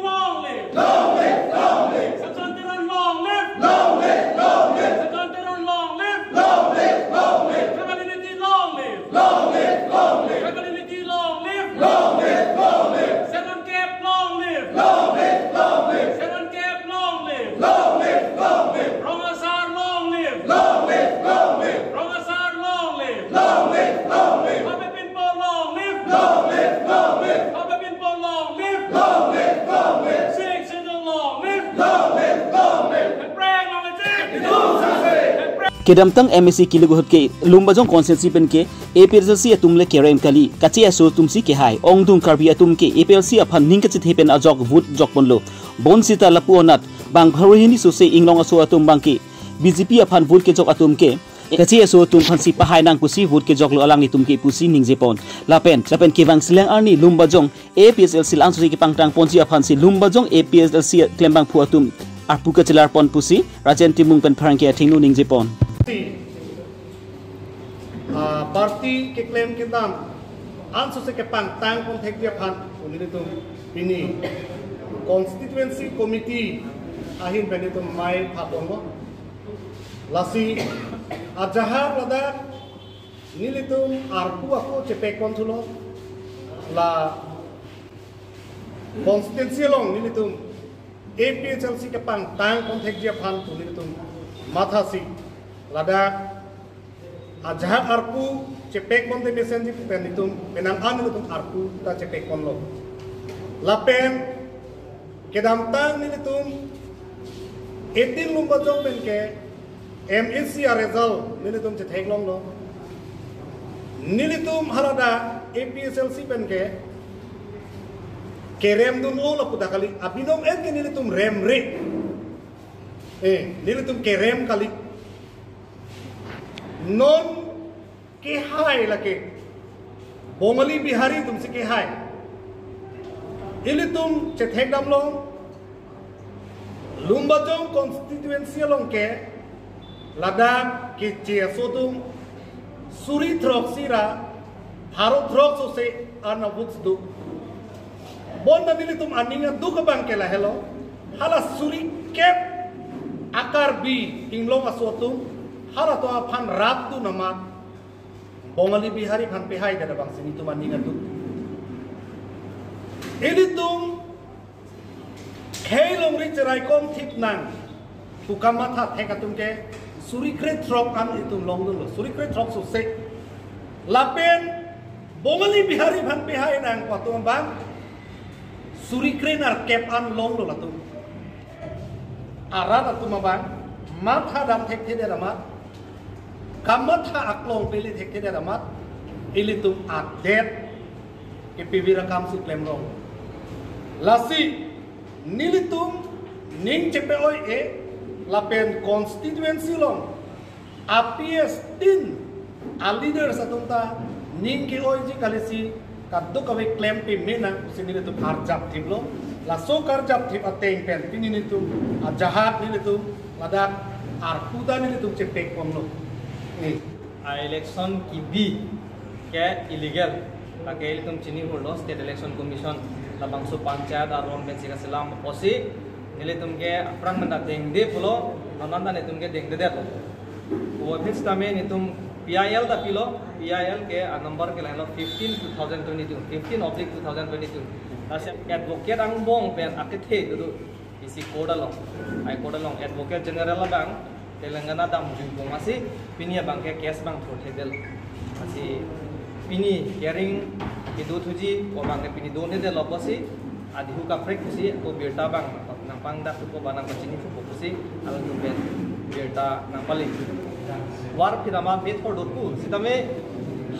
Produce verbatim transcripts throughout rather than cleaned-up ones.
Teron long live! Long live, long live! Samson Teron long live! Long live, long live! Samson Teron long live! Long live, long live! Tribal unity long live! Long live, long live! Tribal unity long live! Long live, long live! Seven Cap long live! Long live, long live! Seven Cap long live! Long live, long live! Rong Asar long live! Long live, long live! Rong Asar long live! Long live, long live! Habe Pinpo long live! Long live, long live! Habe Pinpo long live! Long live, long live! Sixth Schedule long live! Long live, long live! Hemprek long live! Kedamtang M A C keluk ahut ke Lumbajong constituency pen ke A P H L C atum le kereng kali, kacheso atum si kehai, ongdung Karbi atum ke A P H L C aphan ning kachethe pen ajok vote jokponlo. Bonsita lapu anat bang pharo hini sose inglong aso atum abang ke B J P aphan vote kejok atum ke kachi aso atum aphansi pahai nang pusi vote kejoklo alanglitum ke pusi ningjepon. Lapen, lapen kevang silang arni Lumbajong A P H L C langsung si kepangtang ponji aphansi Lumbajong A P H L C klembangphu atum arpu kachelarpon pusi Rajen Timung pen pherangke athengno ningjepon. Ah, party keklem kedam ansose kepangtang pon thekji aphan nelitum pini constituency committee ahin pen nelitum mai phapongo. Lasi ajahak ladak nelitum arpu ako chepekpon thulo, la constituency along nelitum A P H L C kepangtang pon thekji aphan nelitum mathasi ladak ajahak arpu chepekpon te mesenji pen nelitum penang an nelitum arpu ta chepekponlo. Lapen kedamtang nelitum eighteen Lumbajong pen ke M A C a result nelitum chetheklonglo. Nelitum haladak A P H L C pen ke keremdunlo lapu ta kali, abinong en ke nelitum remre. Eh, nelitum kerem kali. Non kehai lake Bongali Bihari atumsi kehai. Ilitum chethekdamlo, Lumbajong constituency along ke ladak keche aso atum suri throksi ra pharo throksi sose an a-votes do. Bonta nelitum aning aduk abang ke lahelo, hala suri kep a Karbi Anglong aso atum halatum aphan rapdun amat Bongali Bihari aphan pehaidet abangsi nelitum aning aduk. Ilitum khei longri cheraikom thip nang pu kamatha thek atum ke suri kre throk an itum longdunlo, suri kre throk sose. Lapen Bongali Bihari aphan pehai nang pu atum abang suri kre nerkep an longlo latum. Arat atum abang matha dam thekthedet amat, kamatha aklong pele thekthedet amat, ilitum adet kepivir akamsi klemrong. Lasi nelitum ning chepe-oi-e, lapen constituency along a P S tin a leaders atum ta ning ke-oiji kalisi kadokave klem peme nang pusi nelitum arjap thiplo. Laso karjap thip ateng pen pini nelitum ajahak nelitum ladak arpu ta nelitum chepekponlo. Ni. A election kebi ke illegal. Lake ilitum chini hurlo State Election Commission labangso panchayat aron pensi kaselam apotsi nelitum ke aphrang mena dengde pulo, non an ta nelitum ke dengdedetlo. Vo phit tame nelitum P I L ta pilo, P I L ke a number ke lahelo fifteen two thousand twenty-two, fifteen oblique two thousand twenty-two. Lasi advocate angbong pen akethe dodo D C Court along, High Court along Advocate General abang Telangana damjuipon asi pini abang ke case abang thurthedetlo. Asi pini hearing kedo thuji, ko abang ke pini donthedetlo pusi adihu kaprek pusi ko birta abang nangpangdak thupo ba nangpachini thupo pusi alangtum pen birta nangpali. War phit amat methor dotku sitame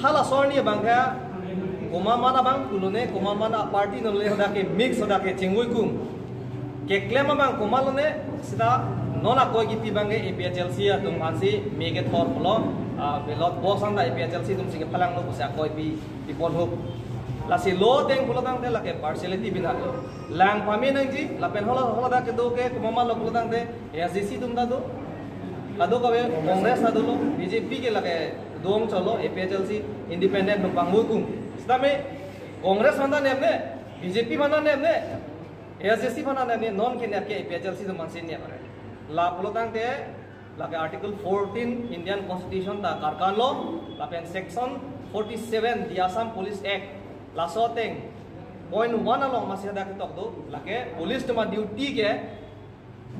halaso arni abang ke komat ma abang pulo ne, komat ma party nole hadak ke mix, hadak ke chingui kum. Keklem abang komatlo ne, sita non akoi kipi abang ke A P H L C atum aphansi me kethor pulo, ah, ballot box anta A P H L C atumsi kephalanglo pusi akoi pi, pipon hup. Lasi lo ateng pulo tangte lake partiality binaklo. Lang pame nangji, lapen hala, haladak kedo ke komat ma lo pulo tangte A S D C atum ta do. Kadokave Congress ta dolo, B J P ke lake dong cholo, A P H L C independent nung pangmui kum. Sitame Congress aphan ta nep ne, B J P aphan ta nep ne, A S D C aphan ta nep ne, non ke nep ke A P H L C atum aphansi nep are. La pulo tangte, lake Article fourteen Indian Constitution ta karkanlo, lapen Section forty-seven the Assam Police Act, laso ateng point one along masi hadak ketok do, lake police atum aduty ke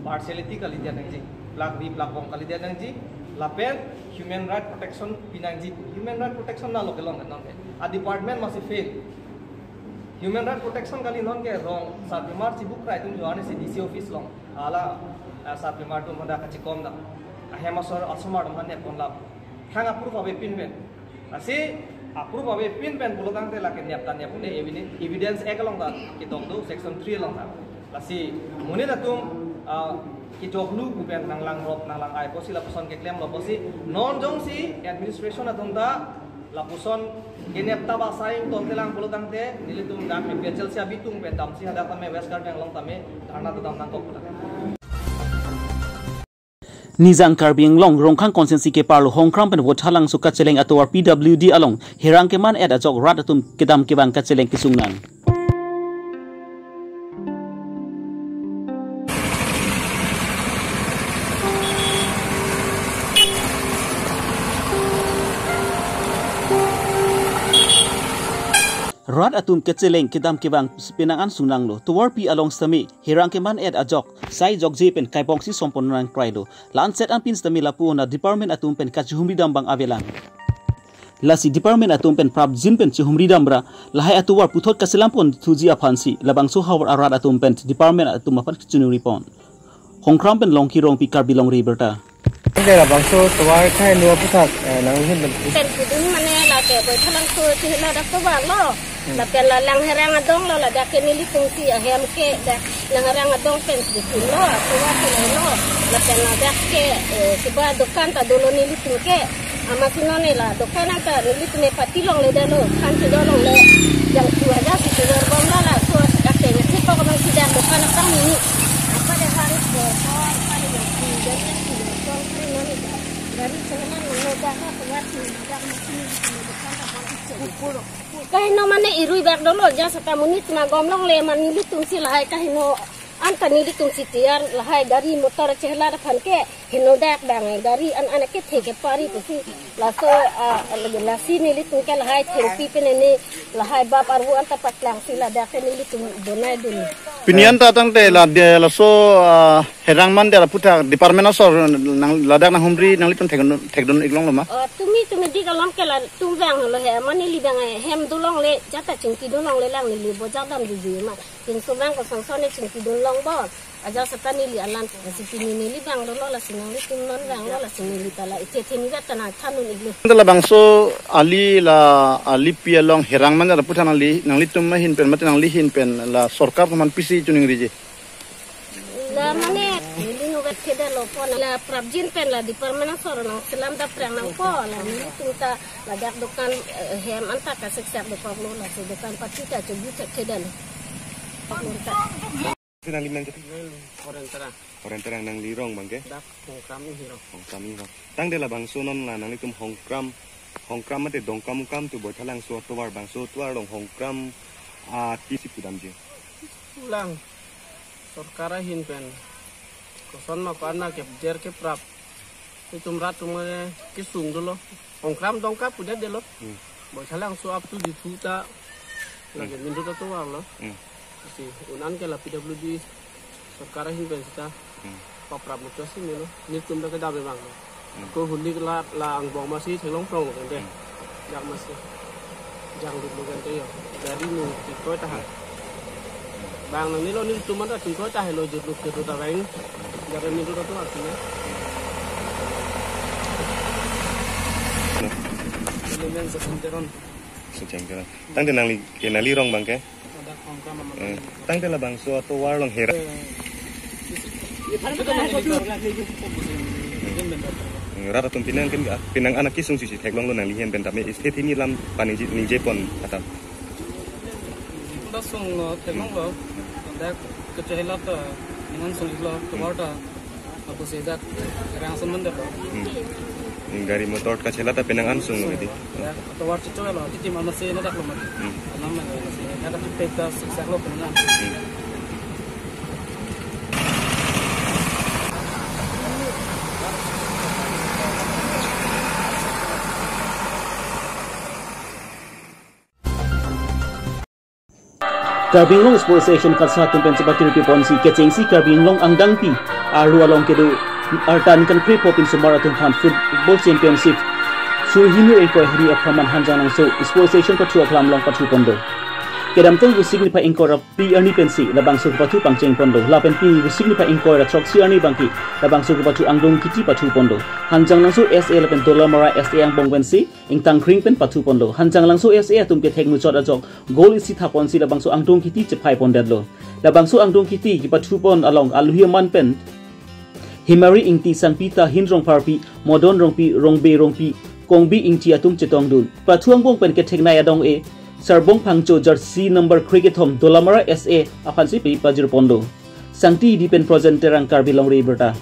partiality kalidet nangji, plak ri plak bom kalidet nangji, lapen human right protection pinangji pu. Human right protection na lo kelong non ke. A department masi fail. Human right protection kali non ke rong sar pimar chibuk krai atum jo arnisi D C office along. Hala, ah, sar pimar atum hadak kachikom dak. Ahem asor asomar atum han nepon lap. Thang approve avepin pen. Lasi approve avepin pen pulo tangte lake nep ta nep un-e, evidence, Evidence Act along ta ketok do, Section three along ta. Lasi monit atum, ah, Kejoklu pu pen nanglangrop nanglang-ai pusi lapuson keklemlo pusi non jongsi administration atum ta lapuson kenep ta ba sai tongte lang pulo tangte nelitum dak A P H L C abitung pen damsi hadak tame West Karbi Anglong tame dharna ta dam nangkok pulo. Nijang Karbi Anglong Rongkhang constituency keparlo Hongkram pen Vothatlangso kacheleng atovar P W D along herang keman-et ajok rat atum kedam kevang kacheleng kesung nang. Rat atum kacheleng kedam kevang penang an sungnanglo. Tovarpi along sitame herang keman-et ajok sai jokje pen kaipongsi sompon nangkrailo. La-anset anpin sitame lapu-an department atum pen kachihumri dam abang avelang. Lasi department atum pen prapjin pen chihumri damra lahai atovar puthot kaselam pon thuji aphansi labangso havar arat atum pen department atum aphan kachiningri pon. Hongkram pen Longki Rongpi, Karbi Longri Abirta. Ante labangso tovar kaino aphuthak, eh, nanghin pen. Pen kudun mane lake Vothatlangso chehla dak tovar lo. Hmm. Lapen la Langherang adong lo, ladak ke nelitum si ahem ke dak Langherang adong pen si dun lo, atovar ke lo. Lapen ladak ke, eh, kiba dokan ta dolo nelitum ke. Amatsi non ne la dokan ta nelitum ne pati longle detlo, kan si do longle. Jangthu aja si chejor bom la laso dak ke ne thek ko bang si dak dokan ta mini. Apa de hari ko ko apa de si dan si ko hari non ne dak. Gari sehelan non ne dak ha kuat si dak masi ne dokan ta bom si. Kaino mane irui bak dolo, ja seta monit ma gom longle, mane nelitum si lahai kaino anta nelitum si tiar lahai gari motor chehla aphan ke heno dak bang gari an an ke thek kepari pusi laso, ah, lasi nelitum ke lahai thengpi pen ne lahai bap arvo anta paklangsi ladak ke nelitum bonai dun. Pini anta tangte la de laso, ah, herang man-et aphuthak department asor nang ladak nanghumri nanglitum thekdun, thekdun ik longlo ma? Oh, tumi tumi dik alom ke latum vanglo he, mane neli bang hem do longle, jata chingki do longle lang neli boja dam juju ma. Pinso bang kosonson ne chingki dun long bo. Aja seta neli alam, lasi pini neli vang dolo, lasi nanglitum non vanglo, lasi neli ta la ithe theni vet ta nangthandun iklo. Ante labangso ali la alipi along herang man-et aphuthak nangli, nanglitum ahin pen mate nangli ahin pen la sorkar atum aphan pisi chiningriji? La mane neli no vet thedetlo pon, la prapjin pen la department asor nangselam daprang nangpo, la nelitum ta ladak dokan, eh, hem anta kasiksak dokoklo, lasi dokan pati ta chobu chak thedetlo. Nangli men ke? Neli Oren Terang. Oren Terang, nangli rong bang ke? Dak Hongkram Inghirong. Hongkram Inghirong. Tangte labangso non la nanglitum Hongkram, Hongkram mate Dongkamukam to Vothatlangso atovar, bangso atovar along Hongkram, ah, tisi pudamji. Pulang. Sorkar ahin pen koson ma ko-an ma kejer keprap. Itum rat atum ke kesung dolo. Hongkram Dongka pudetlo. Hmm. Vothatlangso up to Diphu ta lake, hmm, Mynduta tovar lo. Hmm. Si un-an ke la P W D sorkar ahin pen seta, hmm, paprap mutua si melo. Nelitum ta kedam abang lo. Hmm. Ko huli la, la angbong masi theklong prong lo kente. Hmm. Jak masi. Jangdut lo kente yo. Gari nu chingkoi tahai. Bang nangnelo, nelitum anta chingkoi tahai lo, jut lo, jut lo ta bang. Gari Mynduta tovar si ne. Neli men Sachin Teron. Sachin Teron. Tangte nangli, ke nangli rong bang ke? Dak Hongkram Aman. Eh, tangte labangso atovar along herang. Eh, Hmm, rat atum penang kin, ah, penang an akesungsi si theklonglo, nangli ahin pen tame isthe theni lam paningje, ningje pon atam. Dak sunglo, theklonglo. Dak kachehla ta, penang an sunglo, tovar ta. Apo si dak herang ason man detlo. Hmm. Gari motor kachehla ta penang an sunglo edi. Ya, tovar chicho lo, titi mama si na dak lo mati. Hmm. Anam na si na dak pek ta siksak lo penang an. Hmm. Karbi Anglong Sports Association KASA atum pen chepakirpi ponsi kechengsi Karbi Anglong angdengpi arlo along kedo arta ningkan krepho pinsomar atum aphan Football Championship suri hini ingkoi hari aphraman Hanjanglangso Sports Association pathu aklam along pathu ponlo. Kedamtang Vosik niphai ingkoi ra phli arni pensi labangso kepathu pangcheng ponlo. Lapen pini Vosik niphai ingkoi ra throksi arni abangke labangso kepathu angdeng kiti pathu ponlo. Hanjanglangso S A lapen Dolamara S A angbong pensi ingtangkring pen pathu ponlo. Hanjanglangso S A atum kethek muchot ajok goal isi thaponsi labangso angdeng kiti chephai pondetlo. Labangso angdeng kiti kepathu pon along aluhi aman pen Himari Ingti Sangpi ta Hin Rongpharpi, Modon Rongpi, Rongbe Rongpi, Kongbi Ingti atum chetongdun. Pathu angbong pen kethengnei adong-e Sarbong Phangcho jersey number krekethom Dolamara S A aphansi pi pajirpondo. Sangti Hidi pen Projen Terang, Karbi Longri Abirta.